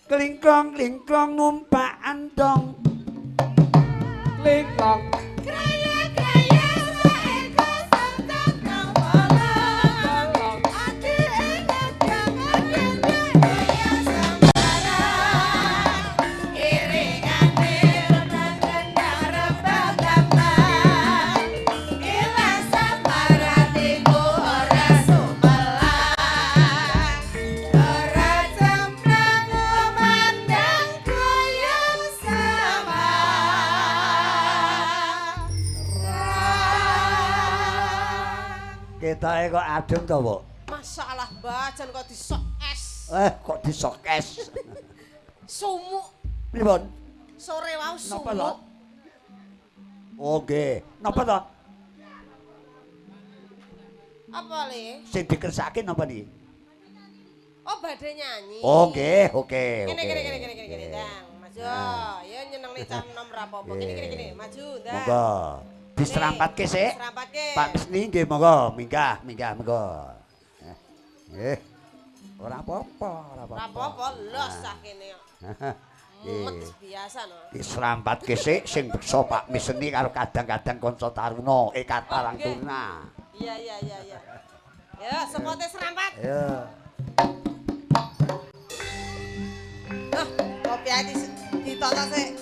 Klingklong-klingklong numpak andong. Klingklong. Kraya-kraya saeko sentang bolong. Ati enak kangen iya sembarang. Iringane renang-renang rebab gambang. Ilang samaratiku ora sumelang. Ora cemprang memandang goyang sama. Ketoke kok adem to, Bu? Masalah bajan kok disok es. Kok disok es. Sumuk Pripun? sore wau Napa to? sumuk. Oh, nggih. Napa to? Apa le? Sing dikersake napa niki? Oh, badhe nyanyi. Oh, nggih, oke, Kene oke. kene kene kene kene kene, Dang. Maju. Ya nyenengne cam 6 ra apa-apa. Kene kene kene, maju, Dang. Monggo. Diserampatke sik. Diserampatke. Pak Misni nggih monggo, minggah, minggah monggo. Nggih. Ora apa-apa, ora apa-apa. Ora apa-apa, los ah kene. Mumet biasa no. Diserampatke sik sing beksa Pak Misni karo kadang-kadang kanca taruna, Eka Tarang Tuna. Iya iya iya iya. Ya, sepote serampat. Ya. Huh, kopi ae ditata sik.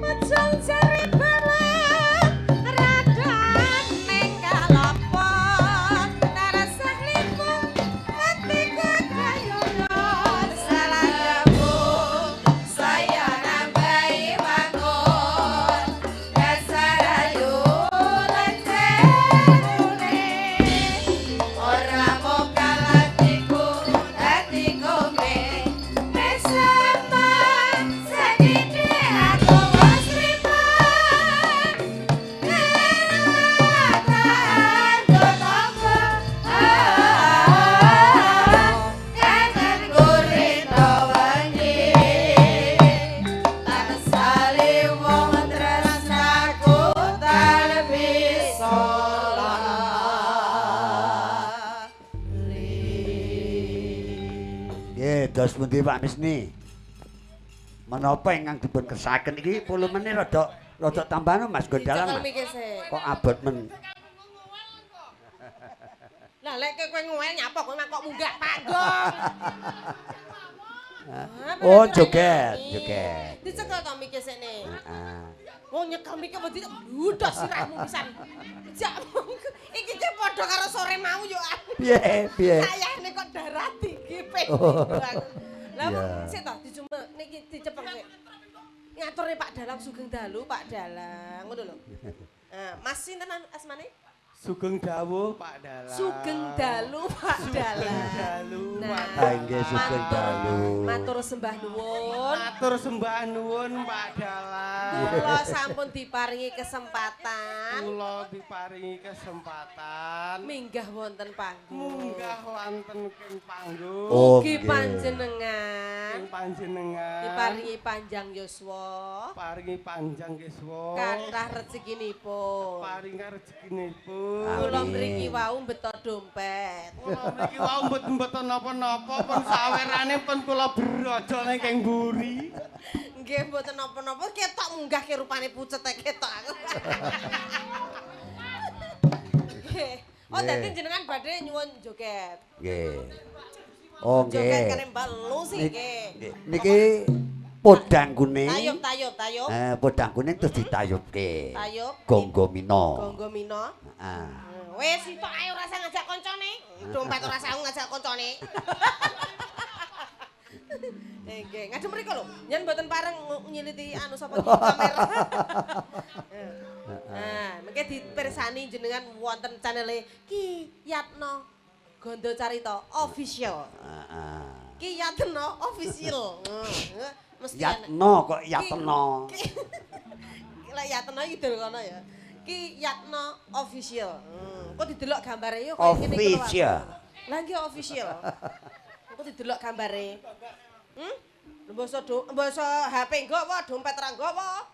Mejong jare balak radan ning kalopo tarsah limpung atiku kayana salahmu saya nambahi wangun dasar ayu lencerune ora mokal atiku dadi kome mesama sedite aku wis rima kangen gurita wengi tansale wong tresnaku tak bisa Nggih, dos pundi Pak Misni? Menapa ingkang dipun kersakaken iki volumene rada rada tambahan Mas Gondalang. Dicekel mike sik. Kok abot men. Lah lek kowe ngowel nyapa kowe mah kok munggah panggung. Oh, joget, joget. Dicekel to mike sik ne. Heeh. Wong nyekel mike wedi bludos sirahmu pisan. Jak iki ki padha karo sore mau yo. Piye, piye? Kayane kok darah tinggi ping. Oh. Lah Iya. sik to dicuma niki dicepeng sik. Ngaturne Pak Dalang sugeng dalu Pak Dalang ngono lho. Mas sinten asmane? Sugeng dawuh Pak Dalang. Sugeng dalu Pak Dalang. Dalu Nah. Pak Ah, nggih sugeng dalu. Matur sembah nuwun. Matur sembah nuwun Pak Dalang. Kula sampun diparingi kesempatan Kula diparingi kesempatan minggah wonten panggung. munggah wonten ing panggung. Oh, Mugi nggih. panjenengan Ing panjenengan diparingi panjang yuswa, paringi panjang yuswa. kathah rezekinipun. Paringi rezekinipun. Kula Amin. mriki wau beto dompet. Kula mriki wau mboten-mboten napa-napa pun sawerane pun kula brojol ing mburi. Nggih mboten napa-napa ketok munggah ke rupane pucet ketok aku. Nggih. Oh, Nggih. dadi jenengan badhe nyuwun joget. Nggih. Oh, Joget nggih. kare Mbak Lucy nggih. Niki podang kuning. Tayub tayub tayub. Podang kuning terus ditayubke. Tayub. Gonggo mina. Gonggo mina. Heeh. Wis sitok ae ora usah ngajak koncone. Dompet ora usah ngajak koncone. Nggih, ngadep mriko lho. Yen mboten pareng nyiliti anu sapa iki kamera. Nah, mengke dipirsani jenengan wonten channele Ki Yatno Gondo Carita Official. Heeh. Ki Yatno Official. Mesti Yatno kok Yatno. Lek Yatno iki dol kono ya. Ki Yatno official. Kok didelok gambare yo koyo ngene iki lho. Official. Lah nggih official. Kok didelok gambare. Lho mbasa mbasa HP nggo apa dompet ra nggo apa?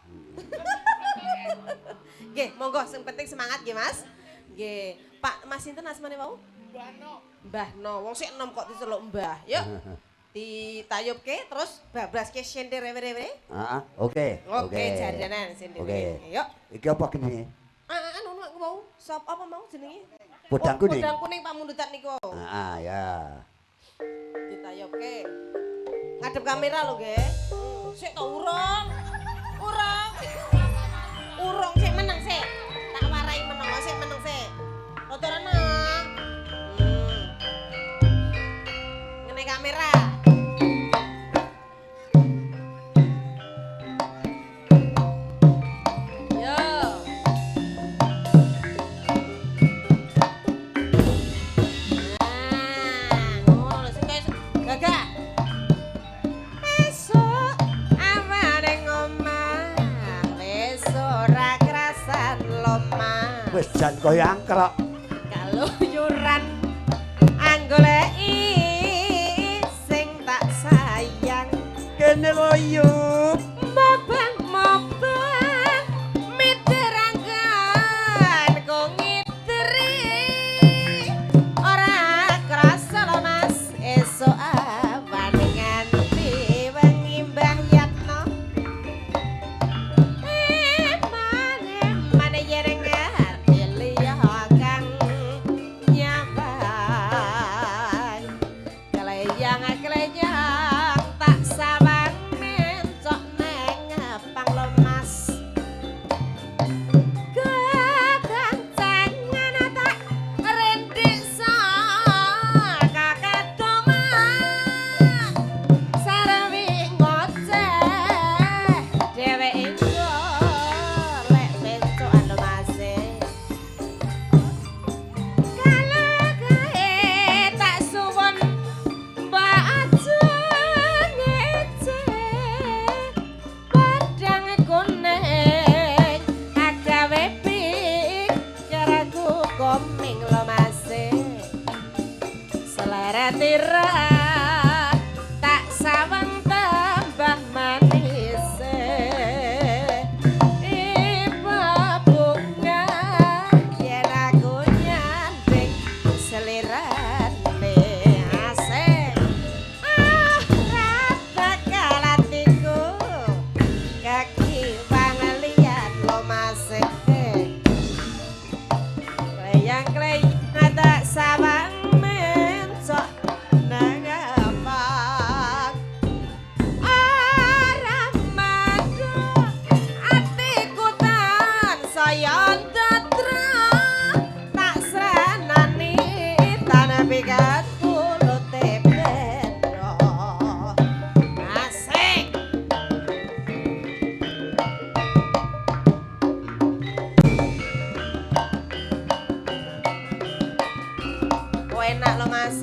Nggih, monggo sing penting semangat nggih Mas. Nggih. Pak Mas sinten asmane wau? Mbah No. Mbah No. Wong sik enom kok diceluk Mbah. Yuk. Ditayubke terus bablaske sender rewe-rewe. Heeh, oke. Oke, jaranan sender. Oke. Yuk. Iki apa gini? Anu aku mau sop apa mau jenenge? Podang Oh, kuning. Podang kuning pamundutan niku. Heeh, ya. Ditayubke. Ngadep kamera lho, nggih. Sik to urung. Urung. Urung sik meneng sik. Tak warai meneng sik meneng sik. Rada renang. Ngene kamera. Yo. Nah, ngono lho sing kaya gagah. Esuk awane ngomah, wis ora krasan lemah. Wis jan kaya angkrok. Kaluyuran anggoleki sing tak sayang. Kene lho yuk. Mobang-mobang miterangkan kok ngiteri. Ora krasa lho Mas, esuk awan nganti wengi Mbah Yatno. Emane-emane yen nganti liya kang nyawang. Kleyang-kleyang tak sawang mencok neng pang lho Mas. Kekancangan tak rendik saka ketoman. Sarwi ngoceh dheweke golek pencokan lho Mas. Kalakae tak suwun Mbak aja ngece. Padang kuning agawe pikirku koming lho Mas. Selera tirah tak sawang tambah manis. Iba bunga yen aku nyanding selirane asik. Ah, rata kalatiku kakiwang liyan lho Mas. Kleyang-kleyang tak sawang mencok nang apa. Ora madu atiku tansaya ndadra. Tak sranani tanah pikat pulute bendo. Asik. Kok enak lho Mas.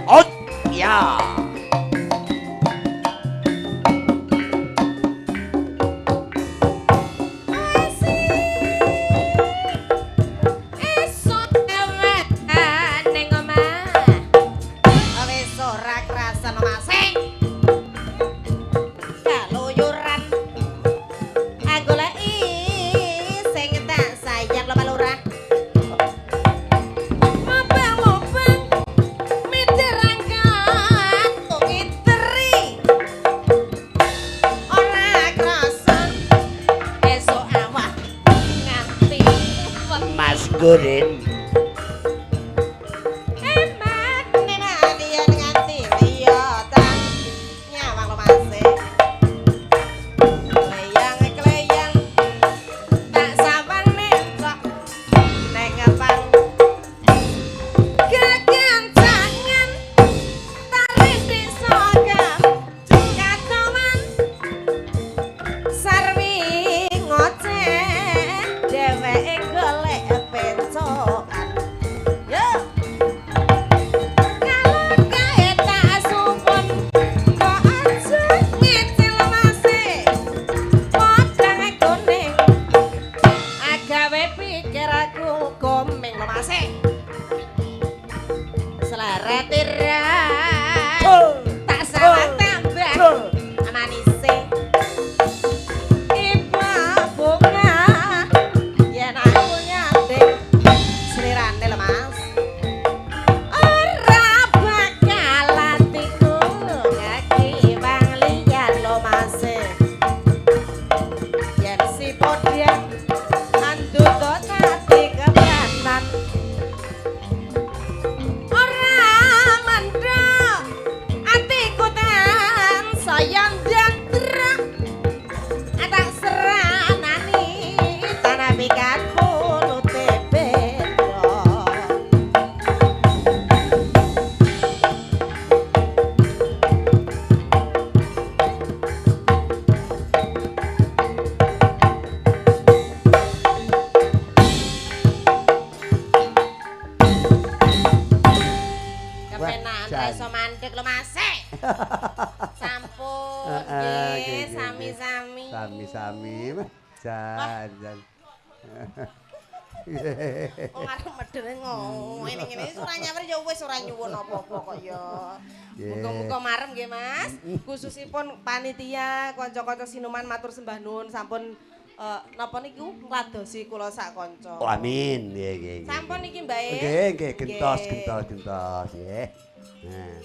Ot ya. Khawatiran tak sawang tambah manise ibu bunga yen aku nyanding slirane lho, Mas, ora bakal atiku kakiwang liyan lho, Mas. Yen si podang anduto tati kepranan ora mendhok atiku tansaya ndandrak tak seranani tanah pikat pulute beda. Kepenakan Wah, jan. iso mandek lho, Mas. Sampun Heeh, nggih, nggih, nggih. Sami-sami. Sami-sami. Wah, jan jan. Wong arep medhene ngene ngene ora nyawer ya wis ora nyuwun apa-apa kok ya. Nggih. Muga-muga marem nggih, Mas. Khususipun panitia, kanca-kanca sinuman matur sembah nuwun sampun napa niku ngladosi kula sak kanca. Oh, amin. Nggih, nggih, nggih. Sampun niki, Mbak. Nggih, nggih, gentos, Nggih. gentos, gentos, nggih. Nah.